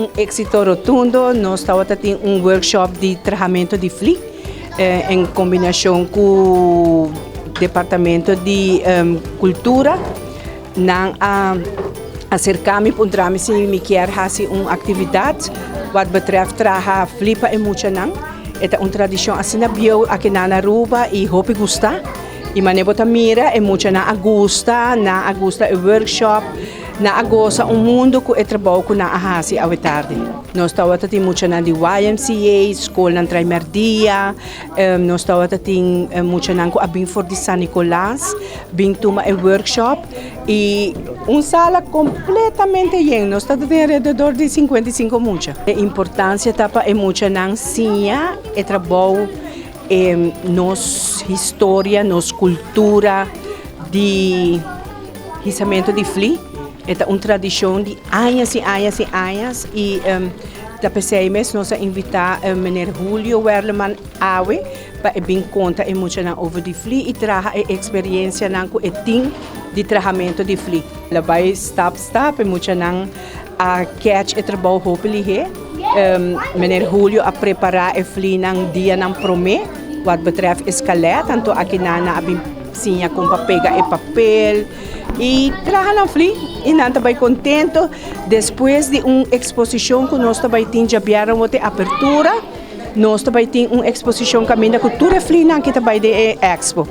un éxito rotundo. Nos tabata tin un workshop di trahamento di fli en combinacion cu Departamento di Cultura. Nan a acerca mi puntra mi si mi kier haci un actividad wat betreft traha fli pa e muchanan. E ta un tradicion asina bieu aki na Aruba y hopi gusta. Y mane bo ta mira e muchanan a gusta, nan a gusta e workshop, nan a goza un mundo cu e trabou cu nan a haci awe tardi. Nos tawata tin muchanan di YMCA, scolnan Traimerdia, nos tawata tin muchanan cu a bin for di San Nicolas bin tuma e workshop y un sala completamente yen, nos tawata tin alrededor di 55 mucha. E importancia ta pa e muchanan siña e trabou. E nos historia, nos cultura di hisamento di fli, e ta un tradicion di añas y añas y añas y ta p'esey mes nos a invita meneer Julio Werleman awe pa e bin conta e muchanan over di fli y traha e experiencianan cu e tin di trahamento di fli. El a bay stap stap e muchanan a catch e trabou hopi lihé. Meneer Julio a prepara e flinan dianan prome wat betreft e skelet, anto aki nan a bin siña con pa pega e papel y traha nan fli y nan ta bay contento. Despues di un exposicion cu nos ta bay tin djabièrnè word e apertura, nos ta bay tin un exposicion caminda cu tur e flinan ki ta bay den e expo.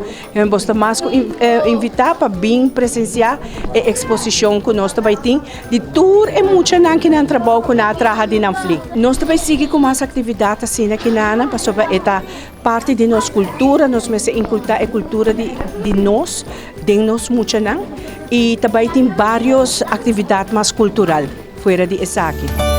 Bos ta mas ku invitá pa bin presensiá e eksposishon ku nos ta bai tin di tur e muchanan ki nan trabou ku nan a traha di nan fli. Nos ta bai sigui ku mas aktividat asina kinanan pasobra e ta parti di nos kultura, nos mester inkultá e kultura di nos den nos muchanan i ta bai tin barios aktividat mas kultural fuera di esaki.